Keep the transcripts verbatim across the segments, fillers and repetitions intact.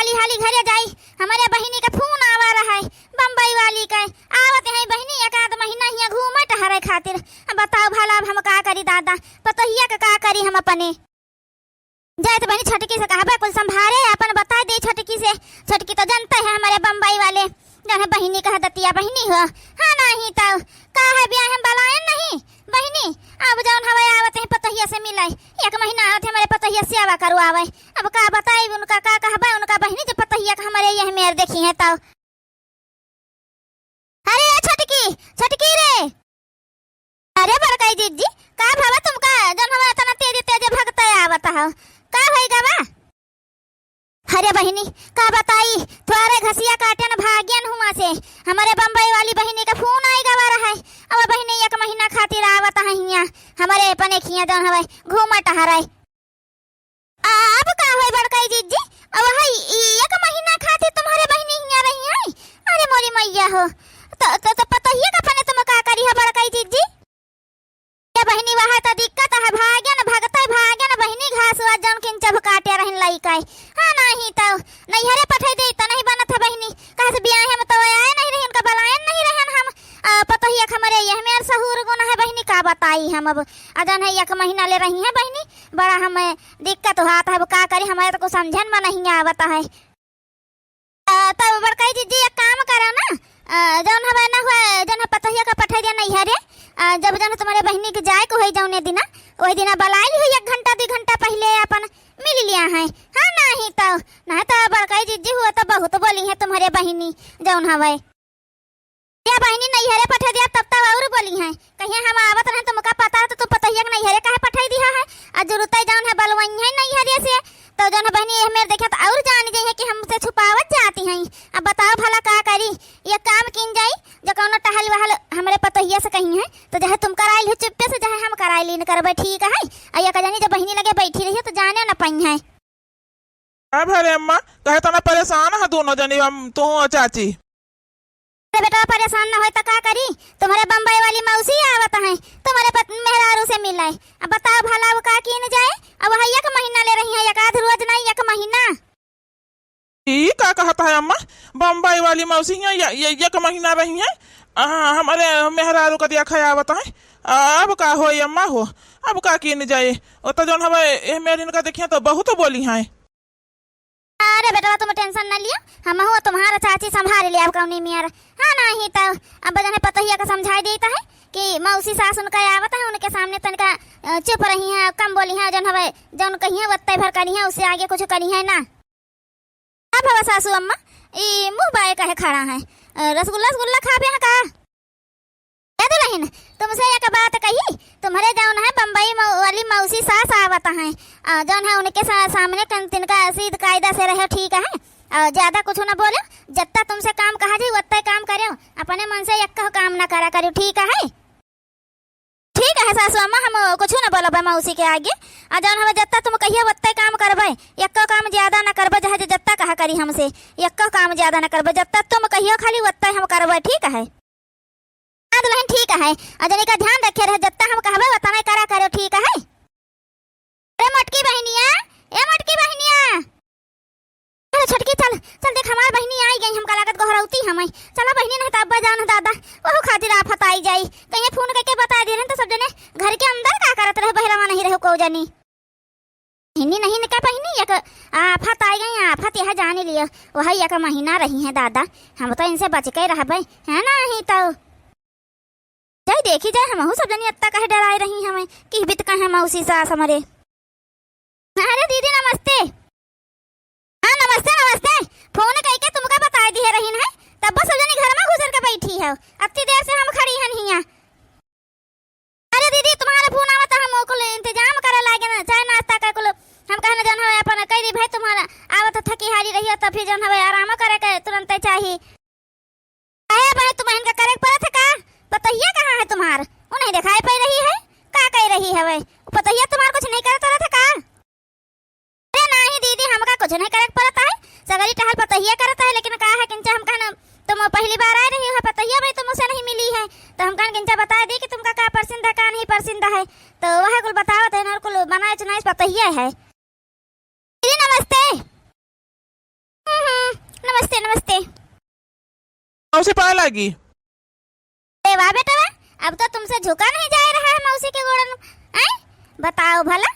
हाली हाली घरे जाई, हमरे बहिनी के फोन आवा रहा है, बम्बई वाली के। आवत हैं बहिनी, एक आध महीना हियाँ घूमे टहरे खातिर। अब बताओ भला, अब हम का करी दादा, पतोहिया के का करी हम अपने। जाए तो बहिनी छोटकी से कहबे, कुल संभारे, अपन बताए दे छोटकी से। छोटकी तो जनते है हमरे बम्बई वाले, जौन है बहिनी कह दतिया बहिनी हो। हाँ, नहीं तो का है, ब्याह हम बलायन नहीं बहिनी। अब जौन हवे आवत हैं पतोहिया से मिले, एक महीना आवत हैं हमरे पतोहिया सेवा करवावे। अब का बताई उनका, का कहबे उनका बहिनी, जब पतोहिया के हमरे यह मेर देखी है तो। अरे ए छोटकी, छोटकी रे। अरे बड़काई जिज्जी, का भवा तुमका, जौन हवा इतना तेज तेज भगते आवत हो, का होई गवा? अरे बहिनी, का बताई, थोरे घसिया काटन भाग्यन हुआ से, हमरे बम्बई वाली बहिनी का फोन आई गवा रहा है। अब बहिनी एक महीना खातिर आवत है हियाँ, हमरे अपने खिया जौन हवे घूमत हरे। आ, अब का होई बड़काई जिज्जी? अब है ई एक महीना खातिर तुम्हरे बहिनी हियाँ रही है? अरे मोरी मैया हो, तो, तो, तो पतोहिया का अपने तुम का करी है बड़काई जिज्जी? ये बहिनी वह तो दिक्कत है, भाग्यन भगते भाग्यन बहिनी घास हुआ जौन किन चभ काटे रहन लइका है। हाँ, नहीं तो नैहरे पठाई दे तो नहीं बनत है बहिनी, कहाँ से ब्याह हम तो आए नहीं रही, उनका बलायन नहीं रहन हम। आ, पतोहिया के हमरे यह मेर सहूर गुण है बहिनी, का बताई हम अब। आ जौन है एक महीना ले रही है बहिनी, बड़ा हमें दिक्कत होत है, अब का करी, हमें तो कुछ समझन में नहीं आवत है। आ, तब बड़काई जिज्जी एक काम करो ना, आ, जौन हवे ना हुए, जौन है पतोहिया का पठाई दिया नैहरे, आ, जब जौन तुम्हरे बहिनी के जाए के होई जौने दिना, वही दिना बलाई ली हुई एक घंटा दो घंटा पहिले अपन मिल लिया है। हाँ, नहीं तो, नहीं तो बड़काई जिज्जी हुए तो बहुत बोली है तुम्हरे बहिनी जौन हवे। या बहिनी नैहरे पठा दिया, तब तब और बोली हैं, कहिए हम आवत रहे, तुमका पता है तो तुम पतोहिया के नैहरे काहे पठाई दिया है? आ जुरुते जौन है बलवई है नैहरे से, तो जौन है बहिनी एह मेर देखे तो और जान जाई है कि हमसे छुपावत जाती हैं। अब बताओ भला का करी, ये काम किन जाई, जो कौनो टहल वहल हमरे पतोहिया से कही है, तो जहे तुम कराई ली चुप्पे से, जहे हम कराई लीन करबे, ठीक है। आ ये का जानी जब बहिनी लगे बैठी रही है तो जाने न पाई है। का भरे अम्मा, कहे तना परेशान है दोनों जनी, हम, तू और चाची? अरे बेटा, परेशान न होए त का करी, तुम्हरे बम्बई वाली मौसी आवत हैं, तुम्हरे पत-, मेहरारू से मिले। अब बताओ भला, वो का कीन जाए? अब वह एक महीना ले रही हैं, एक आध रोज नहीं, एक महीना। ई का कहत है अम्मा? बम्बई वाली मौसी हियाँ ये, ये एक महीना रही हैं, आ, हमरे मेहरारू का देखा आवत हैं। अब का होई अम्मा हो, अब का कीन जाए? वो तो जौन हवे, ए मेर इनका देखिए तो बहुत बोली हैं। अरे बेटवा, तुम tension न लियो, हमहू तुम्हार चाची संभाल लिया अब कौनी मेर। हाँ, नहीं तो अब जौन है पतोहिया का समझाई देता है कि मौसी सास उनका आवत है, उनके सामने तनिका, अ, चुप रही हैं, कम बोली हैं, जौन हवे, जौन कही हैं, वत्ते भर करी हैं, उससे आगे कुछ करी हैं ना। अब हवा सासू अम्मा, ई मुँह बाए काहे खड़ा है? अ, रसगुल्ला, रसगुल्ला खाबे हैं का? ए दुलहिन, तुमसे एक बात कही, तुम्हरे जौन है बम्बई मौ-, वाली मौसी सास आवत हैं, आ, जौन है उनके सा-, सामने कन-, तिनका सीध कायदा से रहे, ठीक है? आ, ज्यादा कुछ न बोले, जत्ता तुमसे काम कहा जाई, वत्ता काम करे, अपने मन से एक काम ना करा करू, ठीक है? ठीक है सासू अम्मा, हम कुछ न बोलब मौसी के आगे, आ जौन हवे जत्ता तुम कहियो वत्ता काम करबे, एको काम ज्यादा न करबे, चाहे जे जत्ता कहा करी हमसे, एको काम ज्यादा न करबे, जत्ता तुम कहियो खाली वत्ता हम करबे, ठीक है? हाँ दुलहिन, ठीक है। आ जनी का ध्यान रखे रहे, जत्ता हम कहबे, वतना करा करो, ठीक है? अरे मोटकी बहिनिया, ए मोटकी बहिनिया। अरे छोटकी, चल, चल देख, हमार बहिनी आई गई, हमका लागत गोहरौती हमें। चला बहिनी, नहीं तो अब्बा जान दादा, वहू खातिर आफत आई जाई। कहीं फोन करके बता दे रहे तो सब जने घर के अंदर का करत रहे, बहरवा नहीं रहे को जनी। बहिनी नहीं निका बहिनी, एक आफत आ गई, आफत यह जान लियो, वही एक महीना रही है दादा, हम तो इनसे बच के रहबे, है ना? ही तो जाई देखी जाए, हमहू सब जनी अत्ता कहे डराए रही हमें कि बित कहे मौसी सास हमरे। अरे दीदी नमस्ते। हाँ नमस्ते नमस्ते, फोन कई के तुमका बताए दिए रही है, तब सब जनी घर में घुसर के बैठी है, अत्ती देर से हम खड़ी हन हिया। अरे दीदी, तुम्हारा फोन आवत, हम कुल इंतजाम करे लागे ना, चाय नाश्ता का कुल। हम कहने जौन है अपन कह दी भाई, तुम्हारा आवत थकी हारी रही हो, तो फिर जौन है आराम करे के तुरंत चाही। अरे भाई, तुम इनका करे के पड़त है का? पतोहिया कहाँ है तुम्हार? वो नहीं दिखाई पड़ रही है, का कह रही है भाई? पतोहिया तुम्हार कुछ नहीं करत रहत है का? अरे नाही दीदी, हमका कुछ नहीं करे के पड़त है, सगरी टहल पतोहिया करत है, लेकिन का है किंचा हम कहना, तुम पहली बार आए रही हो पतोहिया भाई, तुमसे नहीं मिली है, तो हम कहन किंचा बता दी कि तुमका का पसंद है, का नहीं पसंद है, तो वह कुल बतावत है और कुल बनाए चुनाए पतोहिया है। दीदी नमस्ते। नमस्ते, नमस्ते। मौसी पाए लागी। अरे वाह बेटवा, अब तो तुमसे झुका नहीं जा रहा है मौसी के गोड़न। आय, बताओ भला,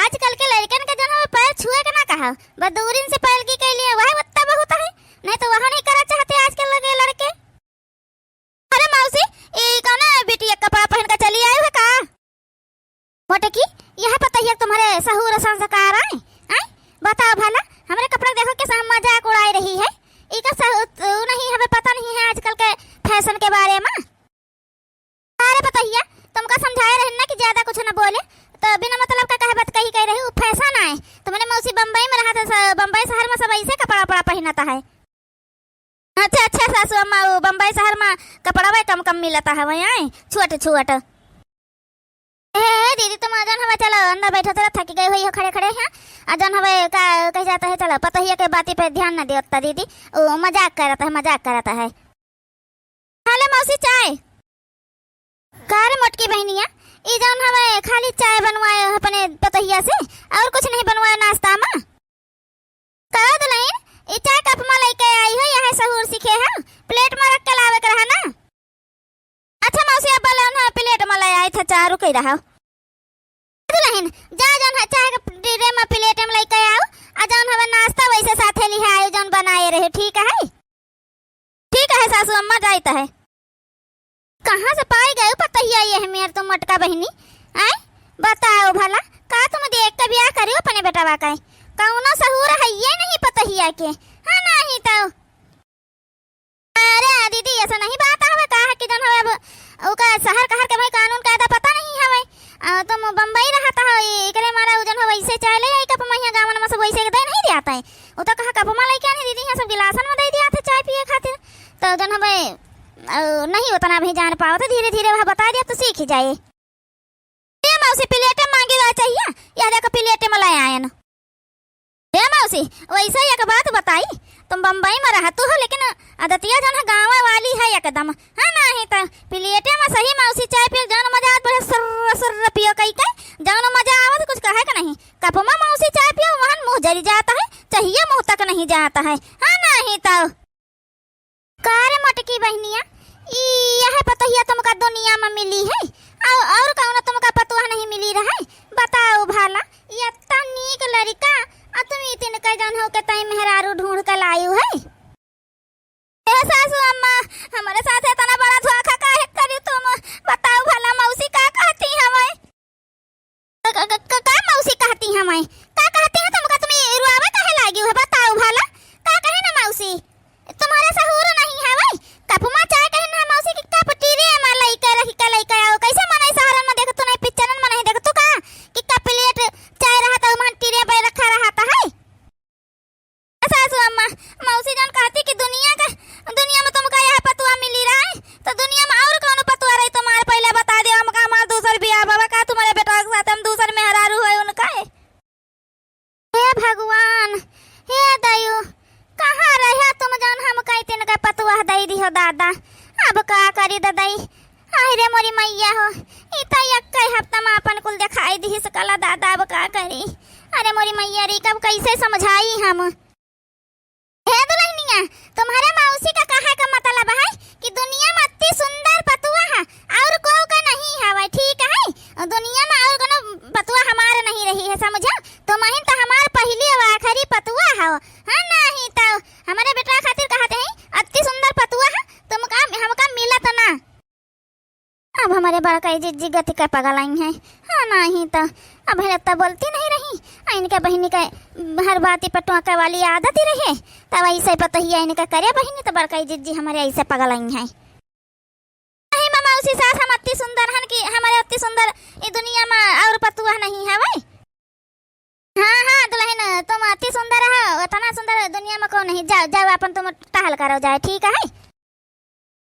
आजकल के लड़कन के जौन है पैर छुए के ना कहा, बस दूरिन से पैर की कह लिए, वह उत्ता बहुत है, नहीं तो वह नहीं करा चाहते आजकल के लड़के। अरे मौसी, ई कौन बिटिया कपड़ा पहन के चली आई है का? मोटकी, यह पतहिया तुम्हारे सहूर संस्कार आए? आए? बताओ भला, हमरे कपड़ा देखो कैसा मजाक उड़ाई रही है। इका सहू-, तू नहीं हमें पता नहीं है आजकल के फैशन के बारे में। अरे पतहिया, तुमका समझाए रहे ना कि ज्यादा कुछ ना बोले, तो बिना मतलब का कहे बात कही कह रही, उ फैशन आए। तुम्हारे मौसी बम्बई में रहा था, स-, बम्बई शहर में सब ऐसे कपड़ा उपड़ा पहनता है। अच्छा, अच्छा सासू अम्मा, वो बम्बई शहर में कपड़वा कम कम मिलता है, वही आए, छोट छोट। ए, ए, दीदी, तुम आ जौन हवे, चलो, अंदर बैठो, चलो, थक गए हुई हो खड़े खड़े, हाँ? आ जौन हवे, का कह जाता है, चलो, पतोहिया के बाती पे ध्यान ना दियो, ता दीदी, वो मजाक करता है, मजाक करता है। हाले मौसी, चाय। का रे मोटकी बहनिया, ई जौन हवे, खाली चाय बनवाए अपने पतोहिया से, और कुछ नहीं बनवाए नाश्ता में? का दुल्हन, ई चाय कप में लेके आई हो, यह सहूर सीखे हो, प्लेट में रख के लावे के रहा ना। अच्छा मौसी, अब बोले उन्हें प्लेट में ले आई था, चाय रुके रहा। दुल्हन, जा जौन है चाय के ट्रे में प्लेट में लेके आओ, आ जौन हवे नाश्ता वैसे साथे लिहा आयो जौन बनाए रहे, ठीक है? ठीक है सासू अम्मा, जाइत है। कहाँ से पाई गयो पतोहिया यह मेर तुम मोटका बहिनी? आय, बताओ भला, का तुम देख के बियाह करियो अपने बेटवा का? कौनो सहूर है ये नहीं पतोहिया के, हाँ नहीं तो। अरे दीदी, ऐसा नहीं बात हवे, का है कि जौन हवे अब ओका शहर कहर के भाई कानून कायदा पता नहीं हवे। आ, तुम बम्बई रहता हो, ये एकरे मारा उ जौन हवे ऐसे चाय ले आई कप में, यहाँ गाँवन में सब वैसे के दे नहीं दिया था। उ तो कहा कप में लेके आने दीदी, यहाँ सब गिलासन में दे दिया था चाय पिए खातिर। तो जौन हवे, अ, नहीं उतना भी जान पाओ, तो धीरे धीरे वह बता दिया तो सीख ही जाए। ए मौसी, प्लेटे मांगी ला चाहिए, यह देखो प्लेटे में ले आयन। ए मौसी, वैसे एक बात बताई, तुम बम्बई में रहतू हो, लेकिन आदतिया जौन है गाँव वाली है एकदम, हाँ नहीं तो प्लेटे में सही मौसी चाय पियो, जौन मजा आवत बड़े सुर्र सुर्र पियो कई के, जौन मजा आवत कुछ कहे के नहीं। कप में मौसी चाय पियो, वहन मुँह जरी जाता है, चाहिए मुँह तक नहीं जाता है, हाँ नहीं तो। का रे मोटकी बहिनिया, ई यह पतोहिया तुमका दुनिया में मिली है? और, और कौनो तुमका पतोह नहीं मिली रहे? बताओ भला, ई इतना नीक लड़का, आ तुम इतने के जौन हो के तई मेहरारू ढूंढ के लायू है? ए सासू अम्मा, हमारे साथ इतना बड़ा धोखा काहे करी तुम? बताओ भला, मौसी का कहती हमें? क-, क-, क-, का मौसी कहती हैं मैं? का कहती हैं तुमका? तुम ये रुआवे काहे लागी हो? बताओ भला, का कहे ना मौसी? तुम्हारे सहूर नहीं है भाई। कप मा चाय कहे ना मौसी कि कप टीरे मा लइके रखी के लइके आओ। कैसे मनई शहरन में देखतू नहीं, पिक्चरन में नहीं देखतू का कि कप प्लेट चाय रहता है, वहाँ टीरे पे रखा रहता है। सासू अम्मा, मौसी जान कहती कि दुनिया का, दुनिया में तुमका यह पतुआ मिली रहा है, तो दुनिया में और कौनो पतुआ रही तुम्हार, पहले बता दे हमका, हमार दूसर बियाह बाबा का तुम्हारे बेटा के साथ हम दूसर मेहरारू है उनका है। हे भगवान, हे दयु, कहाँ रहे तुम जौन हमका इतने का पतुआ दे दी हो दादा, अब का करी ददई, आहि रे मोरी मइया हो, ई त एक्कै हफ्ता मा आपन कुल देखाई दिहिस कला दादा, अब का करी? अरे मोरी मइया रे, कब कैसे समझाई हम? हे दुल्हनिया, तुम्हारे मौसी का कहे का मतलब है कि दुनिया में अति सुंदर पतुआ है, और को का नहीं हवे, ठीक है? दुनिया में और कोनो पतुआ हमार नहीं रही है, समझो? तुम ही तो हमार पहली और आखिरी पतुआ हो, हाँ? नहीं तो हमारे बेटा खातिर कहते हैं, अति सुंदर पतुआ है, तुमका, हमका मिलत ना। अब हमारे बड़का जिज्जी गति का पगल आई हैं। हाँ, नहीं तो अब हेलत तो बोलती नहीं रही। आ इनके बहिनी के हर बाती पर टोंके वाली आदत ही रहे। तब ऐसे पतोहिया इनका करे बहिनी तो बड़का जिज्जी हमारे ऐसे पगल आई हैं। नहीं मामा, उसी सास हम अति सुंदर हन कि हमारे अति सुंदर ई दुनिया में और पतुआ नहीं है भाई। हाँ, हाँ, दुल्हन, तुम अति सुंदर हो, इतना सुंदर दुनिया में कौन नहीं। जाओ, जाओ, अपन तुम टहल करो जाए, ठीक है?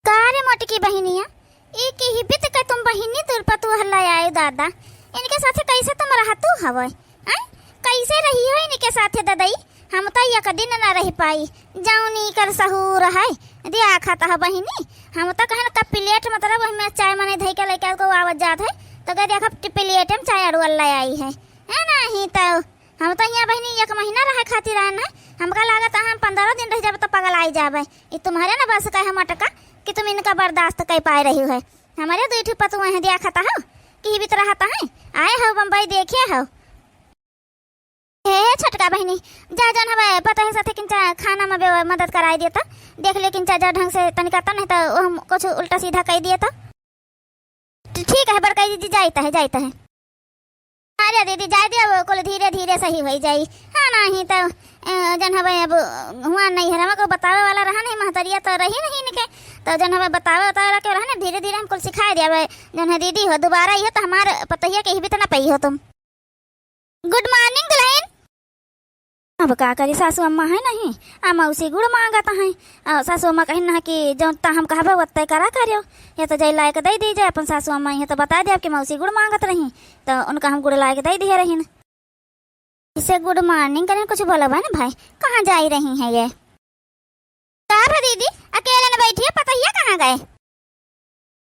का रे मोटकी बहिनिया, ई की ही बीत के तुम बहिनी तुर पतुआ लै आयो दादा, इनके साथे कैसे तुम रहतू हवै? हैं? कैसे रही हो इनके साथे ददई? हम तो एक दिन ना रह पाई, जौन इकर सहूर है, दिया खाता है बहिनी। हम तो कहन का प्लेट मतलब हमें चाय मने धई के लेके को आवत जात है, तो कह देखा प्लेट में चाय अड़ुअल लै आई है। है नहीं तो हम तो हियाँ बहिनी एक महीना रहे खातिर आएन है, हमका लागत है हम पन्द्रह दिन रह जाबे तो पगलाइ जाबे। ई तुम्हरे न बस का है मटका कि तुम इनका बर्दाश्त कइ पाए रही है। हमरे दुइ ठो पतुआ हैं, देखत हो कि ही भी तो रहत हैं, आए हो बम्बई देखे हो। हे, हे छोटका बहिनी, जा जौन हवे पतोहिया साथे किंचा खाना में बे-, मदद कराइ दिया तो, देख ले किंचा जा ढंग से तनिका तो, नहीं तो वो हम कुछ उल्टा सीधा कइ दिया तो। ठीक है बड़का दीदी, जाइत है, जाइत है। अरे दीदी, जाइ दिया, वो कुल धीरे धीरे सही होइ जाई। हाँ, नहीं तो, ए, जौन हवे अब हुआँ नैहरवा को बतावे वाला रहा नहीं, महतरिया तो रही नहीं इनके, तो जौन हवे बतावे उतावे के रहा नहीं, धीरे धीरे हम कुल सिखाइ दिया। अब जौन है दीदी हो, दोबारा इहो तो हमार पतोहिया के ही भी तो ना पई हो तुम। Good morning दुलहिन। अब का करी, सासू अम्मा है नहीं, आ मौसी गुड़ माँगत हैं। आ सासू अम्मा कहिन ना कि जौन ता हम कहबे वत्ते करा करियो, या तो जाइ लाइके दइ दीजे अपन सासू अम्मा, या तो बताइ देब कि मौसी गुड़ माँगत रही, तो उनका हम गुड़ लाइके दइ दिहे रहिन। इसे good morning करेन, कुछ बोलबा ना भाई, कहाँ जाइ रही हैं ये? का भा दीदी, अकेले न बैठी है, पतोहिया कहाँ गए?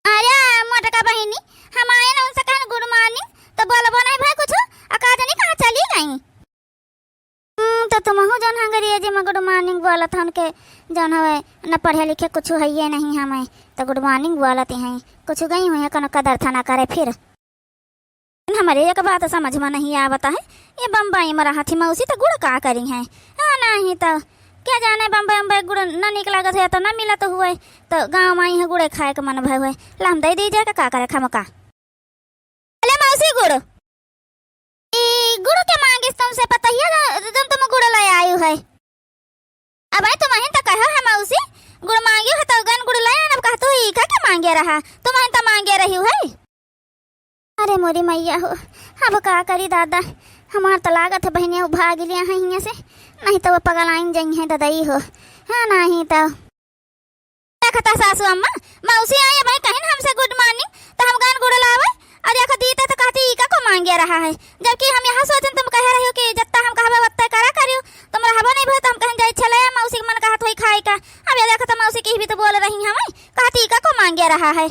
अरे मोटका बहिनी, हम आएन उनसे कहेन good morning, तो बोलबो नहीं भाई कुछ, आ का जानी कहाँ चली गई। हम्म, तो तुमहू जौन अंग्रेजी में good morning बोलत हन के जौन हवे न पढ़े लिखे कुछ हइये नहीं हमें, तो good morning बोलत हैं, कुछ गई हुई है कोनो कदर था ना करे फिर। हमरे एक बात समझ में नहीं आवत है, ये बम्बई में रहत ही मौसी तो गुड़ का करी हैं? हाँ, नहीं तो क्या जाने बम्बई, बम्बई गुड़ न नीक लागत है तो न मिलत हुए, तो गाँव में आई है गुड़े खाए के मन भय हुए, ला हम दइ दीजे का, का करे खमका। अले मौसी गुड़, ई गुड़ के माँगिस तुमसे पतोहिया, जौन तुम गुड़ लइ आयु है। अब आई तुमहिन तो कहो है मौसी, गुड़ माँगियो है तो गन गुड़ लइ आन, अब कहतु ही का के माँगे रहा, तुमहिन तो माँगे रही है। अरे मोरी मैया हो, अब का करी दादा, हमार तो लागत है बहिनिया भाग लिया है हियाँ से, नहीं तो वो पगलाइन जइहैं ददई हो। हाँ, नहीं तो। देखता सासू अम्मा, मौसी आई भाई कहिन हमसे good morning, तो हम गन गुड़ लावे, और देखो दीते तो कहती ई का को माँगे रहा है, जबकि हम यहाँ सोचन तुम कहे रही हो कि जत्ता हम कहबे वत्ता करा करियो, तुम रहबो नहीं भो, तो हम कहिन जाइ छले मौसी के मन कहत होई खाए का, अब ये देखो तो मौसी की भी तो बोल रही हमें, कहती ई का को माँगे रहा है।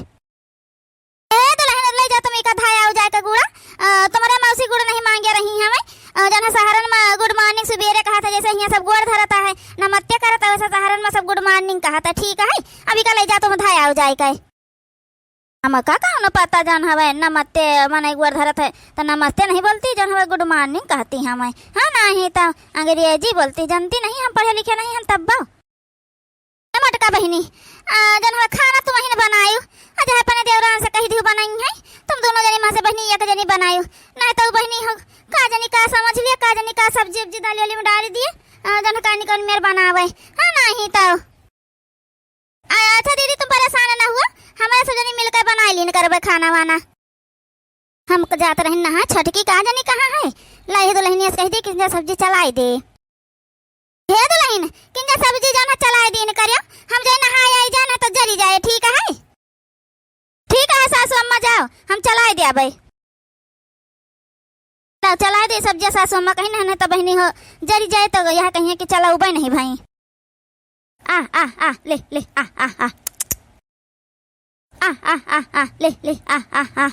ए दुलहिन, लइ जा तुम इका धाया हो जाए का गुड़ा। अ, तुम्हरे मौसी गुड़ नहीं माँगे रही हमें। अ, जौन सहरन में good morning सुबेरे कहत है, जैसे हियाँ सब गोड़ धरत है, नमस्ते करत है, वैसे सहरन में सब good morning कहत है, ठीक है? अब इका लइ जा तुम धाया हो जाए का। हमका कौनो पता जौन हवे, नमस्ते मने गोड़ धरत है, तो नमस्ते नहीं बोलती, जौन हवे good morning कहती हमें। हाँ, नहीं तो अंग्रेजी बोलती, जनती नहीं, हम पढ़े लिखे नहीं, हम तब्बो। ए मोटका बहिनी, आ, जौन हवे खाना तुमहिन बनायु, आ, चाहे अपने देवरान से कहि दिहु बनाई है, तुम दुनो जनी मा से बहिनी एक जनी बनायु, नहीं तो बहिनी हो, का जनी का समझ लिया, का जनी का सब्जी उब्जी दाली वाली में डाल दिए, आ, जौन का निकल मेर बनावे, हाँ, नहीं तो। आ, अच्छा दीदी, तुम परेशान ना हुआ, हमरे सब जनी मिलकर बनाइ लीन करबे खाना वाना। हम जात रहिन नहाए, छोटकी का जानी कहाँ है। लाई दुलहिनिया से कहि दे कि जा सब्जी चलाइ दे। हे दुलहिन, किंजा सब्जी जाना चलाइ दीन करियो, हम जाए नहाए आई जाना तो जरी जाए, ठीक है? ठीक है सासू अम्मा, जाओ, हम चलाइ दे अबे। तो चलाइ दे सब्जी, सासू अम्मा कहीं ना, ना तो बहिनी हो जरी जाए तो यह कहिए कि चला उबे नहीं भाई। आ, आ, आ, ले, ले, आ, आ, आ। आ, आ, आ, आ, ले, ले, आ, आ, आ।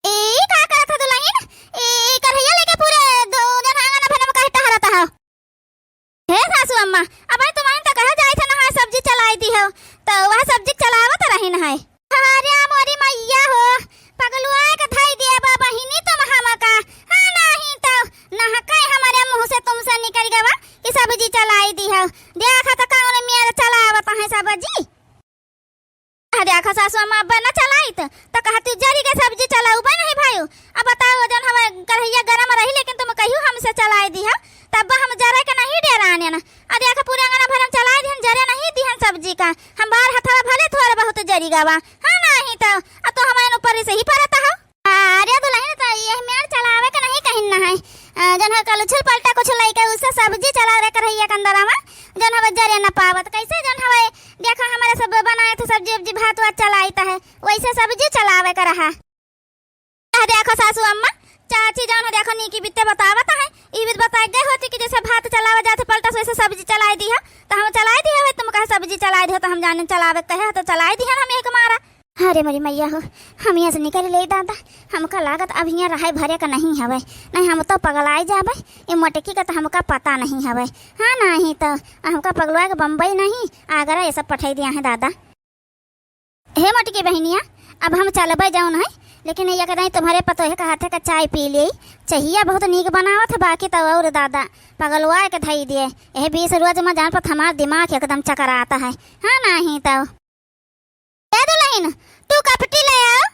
ए, का करत ह दुलहिन? ए, ए, कढ़ैया लेके पूरे दो जन आंगन भर में काहे टहरत ह? हे सासू अम्मा, अबे तुम्हारे तो कहा जाए थे नहाए सब्जी चलाइ दिहो, तो वह सब्जी चलावत रहिन है। अरे मोरी मैया हो, पगलुआ के धई दिया बा बहिनी तुम हमका। हाँ, नहीं तो नहकाई हमरे मुँह से तुमसे निकरि गवा कि सब्जी चलाइ दिहो। देखा तो कौन मेर चलावत है सब्जी। आ देखो सासू अम्मा, अब्बे न चलाइत, त कहती जरी के सब्जी चलाउबे नहीं भाई। अब बताओ, जौन हमार कढ़ैया गरम रही, लेकिन तुम कहियो हमसे चलाइ दिहा, तब हम जरे के नहीं डेराने न। आ देखो, पूरे अंगना भर हम चलाइ दिहन, जरे नहीं दिहन सब्जी का। हम बार हथवा भले थोड़े बहुत जरी गवा, हाँ, नहीं तो, अब तो हमारे ऊपर से ही परत हो। अरे दुलहिन, त यह मेर चलावे के नहीं कहिन न है। अ, जौन है कल उछल पलटा कुछ लइके उससे सब्जी चलावे के रहिए कंदरा में, जौन हवे जरे न पावत। कैसे जौन हवे, देखा हमरे सब बनाए थे सब्जी उब्जी, भात वात चलाइत है, वैसे सब्जी चलावे के रहा। अ, देखो सासू अम्मा, चाची जौन है देखो नीकी बित्ते बतावत है, ई बित बताए गए होती कि जैसे भात चलावे जाते पलटा से वैसे सब्जी चलाइ दिहा, त हम चलाइ दिहे होई, तुम कहे सब्जी चलाइ दिहो, त हम जाने चलावे कहे हो, त चलाइ दिहे हम एक मारा। अरे मोरी मैया हो, हम यहाँ से निकल ले दादा, हमका लागत अब यहाँ रहाई भरे का नहीं हवे, नहीं हम तो पगलाए जाबे। ये मोटकी का तो हमका पता नहीं हवे। हाँ नहीं तो हमका पगलवा के बम्बई नहीं, आगरा ये सब पठाई दिया है दादा। हे मोटकी बहिनिया, अब हम चलबे जाऊन है, लेकिन ये कदाई तुम्हारे पतोहे का हाथे का चाय पी ले, चहिया बहुत नीक बनावत है, बाकी तो और दादा पगलवा के धई दिए। यह बीस रोज में जान पर हमार दिमाग एकदम चकराता है। हाँ नहीं तो ए दुलहिन, तू कपटी ले आओ।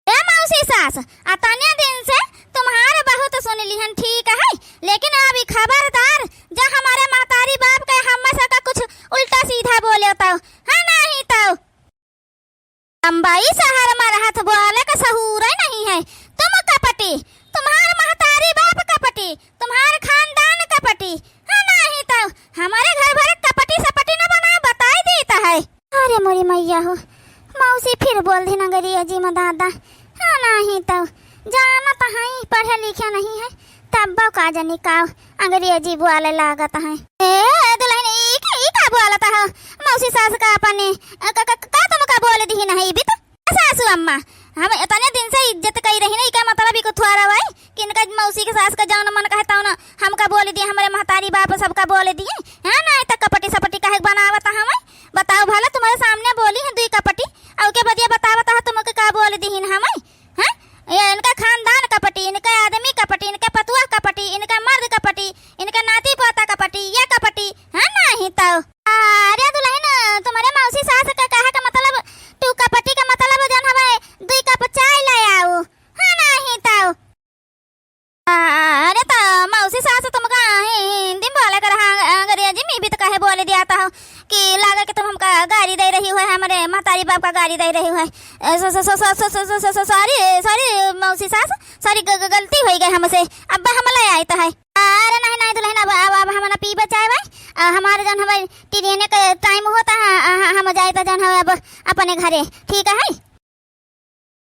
ए मौसी सास, अतने दिन से तुम्हार बहुत सुन लिहन, ठीक है, लेकिन अभी खबरदार, जा हमारे महतारी बाप के हम सबका कुछ उल्टा सीधा बोले तो, हाँ नहीं तो। बम्बई शहर में रहत बोले का सहूर नहीं है। तुम कपटी, तुम्हार महतारी बाप कपटी, तुम्हार खानदान कपटी, हाँ नहीं तो हमारे घर भर कपटी सपटी न बनाए, बताई देता है। अरे मोरी मैया हो, मौसी फिर बोल दिन अंग्रेजी में दादा। हाँ नहीं तो जानत है पढ़े लिखे नहीं है, तब का जानी का अंग्रेजी बोले लागत है। ए दुलहिन, ई का, ई का बोलत है? मौसी सास का अपने का, का, का तुमका बोल दिहिन है बित? सासू अम्मा, हम इतने दिन से इज्जत कई रही नहीं, का मतलब ई को थोड़ा भाई कि इनका मौसी के सास का जौन मन कहे तौन हमका बोल दिए, हमारे महतारी बाप सबका बोल दिए। हाँ ना, तो कपटी सपटी काहे बनावत हमें? बताओ भला, तुम्हारे सामने बोली है दुई कपटी, और के बदिया बतावत है तुमके का बोल दिहिन हमें? हाँ, ये इनका खानदान कपटी, इनका आदमी कपटी, इनका पतुआ कपटी, इनका मर्द कपटी, इनका नाती पोता कपटी, ये कपटी। हाँ नहीं तो। अरे दुलहिन, तुम्हारे मौसी सास के कहे का मतलब, तू कपटी का मतलब जौन हवे, दुई कप चाय ले आओ। हाँ नहीं तो। अरे तो मौसी सास, तुमका हिंदी में बोले कर, हाँ, अंग्रेजी में भी तो कहे बोल दिया था कि लागे कि तुम हमका गारी दे रही हो, हमारे महतारी बाप का गारी दे रही हो। सॉरी, सॉरी मौसी सास, सॉरी, गलती हो गई हमसे, अब हम ले आए तो है। अरे नहीं नहीं दुलहिन, अब, अब, अब हम ना पीबे चाय भाई, हमारे जौन हमारे ट्रेन के टाइम होता है, हम जाए तो जौन है अब अपने घरे, ठीक है।